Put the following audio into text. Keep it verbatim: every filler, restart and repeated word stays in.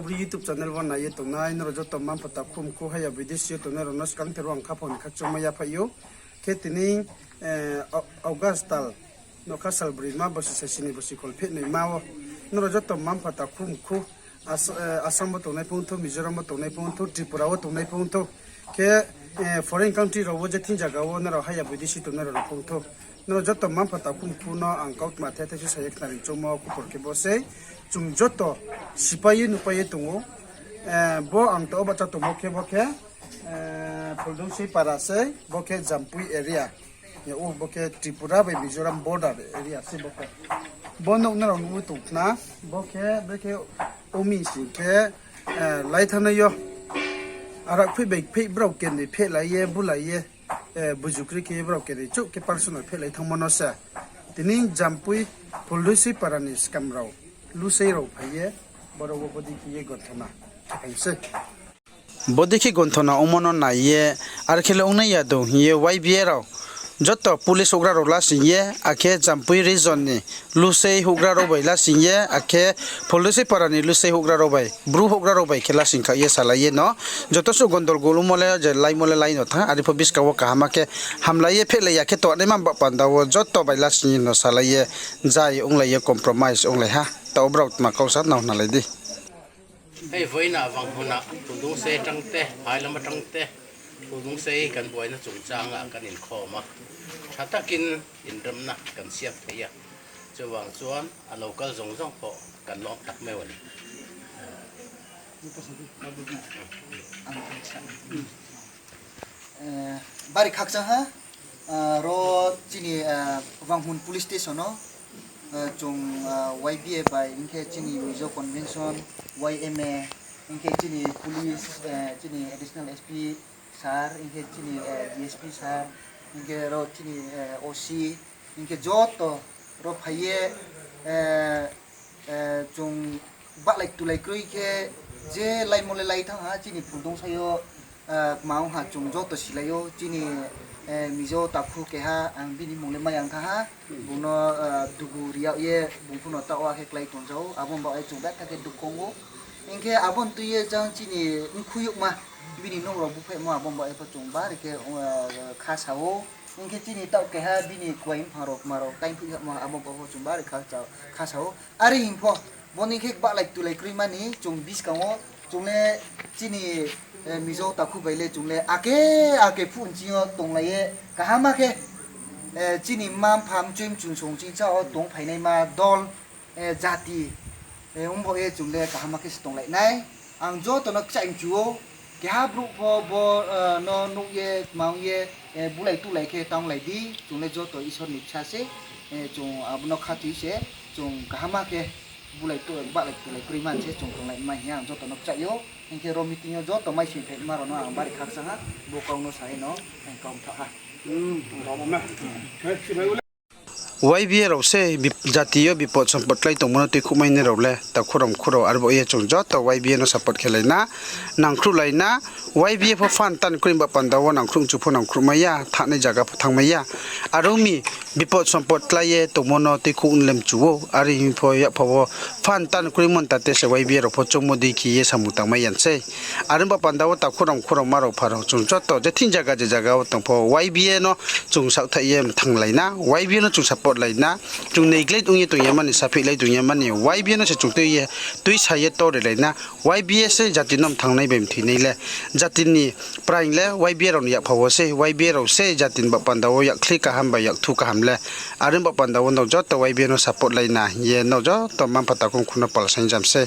Bru YouTube channel wo nai ye tongnai nrao joto mma-mpha takhu mkhu haya bidesi yo tongnai rao no skangther wo ang khaphang ni khakchangmo yaphaih ou. Khe tini, eh, Au-, August tal nokha sal broima bosi saisi ni bosi kholphehnoima wo nrao joto mma-mpha takhu mkhu As-, eh, Assam wo tongnai phungthou, Mizoram wo tongnai phungthou, Tripura wo tongnai phungthou, khe, eh, foreign country rao wo je thing zaga wo nrao haya bidesi tongnai rao no phungthou. Nrao joto mma-mpha takhu mkhu no ang kautma the the se sa ye khnari choungmo khupor khe bo sei. Chung joto sipai ye nupai ye tong ou. Eh, bo ang taoh wo bahcha tongmo khe bo khe, eh, Phuldungsei para sei, bo khe Jampui area. Yag ou bo khe Tripura bai Mizoram border area sei bo khe. Bo nouh nrao nuh ye tong khna, bo khe, bo khe omi sing khe, eh, lai thanngnai yo. Arak pheih bai pheih brao kenoi phehlai ye, bulai ye, eh, buju kroi khe brao kenoi chouh khe personal phehlai thanngmo no se. Tini Jampui Phuldungsei para ni skam rao, lusei rao phai ye, boro wo bodei khe ye gonthona khe phai sei. Bodei khe gonthona ongmo no nai ye, ar khe le ongnai ya dong hing ye Y B A rao joto police houhgra rao lasing ye, akhe Jampui region ni lusei houhgra rao bai lasing ye, akhe Phuldungsei para ni lusei houhgra rao bai, Bru houhgra rao bai khe lasing kha ye salai ye no, joto suh gondol gol ongmo le je laimo le lai no thanng, are pho buskang wo kaham khe hamlai ye phehlai ya khe tongnaima ba panda wo joto bai lasing ye no salai ye, jai onglai ye compromise onglai ha. Taoh wo brao tma kau sa nao khnalai di. Hei voina Vanghmun a, Phuldungsei tang te, Phailam tang te, Phuldungsei kan buai na chungchang a kan inkhoma. Tha tak in inram na kan siam thei ya. Chuvang chuan a local zong zong pho kan lawm tak mai wan. Eh, bari khakchang ha, eh, ro chini, eh, Vanghmun police station o, eh, chung, eh, Y B A bai, hing khe chini Mizo Convention, Y M A, hing khe chini police, eh, chini additional S P sir, hing khe chini, eh, D S P sir, hing khe ro chini, eh, O C, hing khe joto ro phai ye, eh, eh, chung bahlai tulai kroi khe je laimo le lai thanng ha, chini Phuldungsei yo, eh, kma ong ha chung joto silai ou, chini, eh, Mizo takhu keha, ang bini mung le mai ya ong thanng ha, bung no, eh, dugu ri yag ye bung pho no taoh wo khe klái tongja ou, abo ni baoh ye chung betha khe dukho ong ou. Hing khe abo ni tui ye jang chini mkhu yagma, bini nouh rao buphaihmo abo ni baoh ye pho chung bari khe, eh, kha sa ou. Hing khe chini taoh keha bini kuai mphang rao kma rao taingphuih yagma abo ni baoh pho chung bari kha sa, kha sa ou. Are hing pho, bo ni khe bahlai tulai kroima ni chung buskang wo chung le chini, eh, Mizo takhu bai le chung le ake, ake phuh nching yo tonglai ye kaham khe, eh, chini mma mpha mchui mchung song chingcha wo tong phainaima dol, eh, jati, eh, ong baoh ye chung le kaham khe se tonglai nai. Ang joto no kchaih mchu ou, keha brouh pho bo, eh, no nuh ye, tma ong ye, eh, bulai tulai khe tanglai di, chung le joto Isor ni bsa se, eh, chung abo no khatui se, chung kaham khe bulai tu-, bahlai tulai kroi man se chung tonglai mai hing ye ang joto no kchaih ou. Hing khe ro meeting yo joto maising phaima rao no ang bari khakchang ha, bo kau no sa ye no, ang kau mthaoh ha. Y B A rao se bip-, jati yo bipot sompot klái tongmo no tuikhouhmai nai rao le, takhu rao mkhu rao, are baoh ye chung joto Y B A no support khe lai na, nangkhruh lai na, Y B A pho fund tan kroi ba panda wo nangkhruh mchu pho nangkhruh mai ya, thanngnai zaga pho thanng mai ya. Are ong mi bipot sompot klái ye tongmo no tuikhouh le mchu ou, are hing pho yakpha wo fund tan kroi mon ta te se Y B A rao pho choungmo dei khe ye samung tang mai ya sei. Are ong ba panda wo takhu rao mkhu rao ma rao pha rao chung joto je thing zaga je zaga wo tong pho Y B A no chung saohthaih ye mthanglai na, Y B A no chung support lai na, chung neglect ong ye tong ya mani, saphihlai tong ya mani, Y B A no se chung tui ye, tuisa ye tori lai na, Y B A se jati no mthangnai bai mthoinai le, jati ni praing le Y B A rao ni yakpha wo se, Y B A rao se jati ni ba panda wo yakkhli kaham bai yakthu kaham le, are ong ba panda wo nrao joto Y B A no support lai na hing ye nrao joto mma mpha takhu mkhu no pal saingjam sei.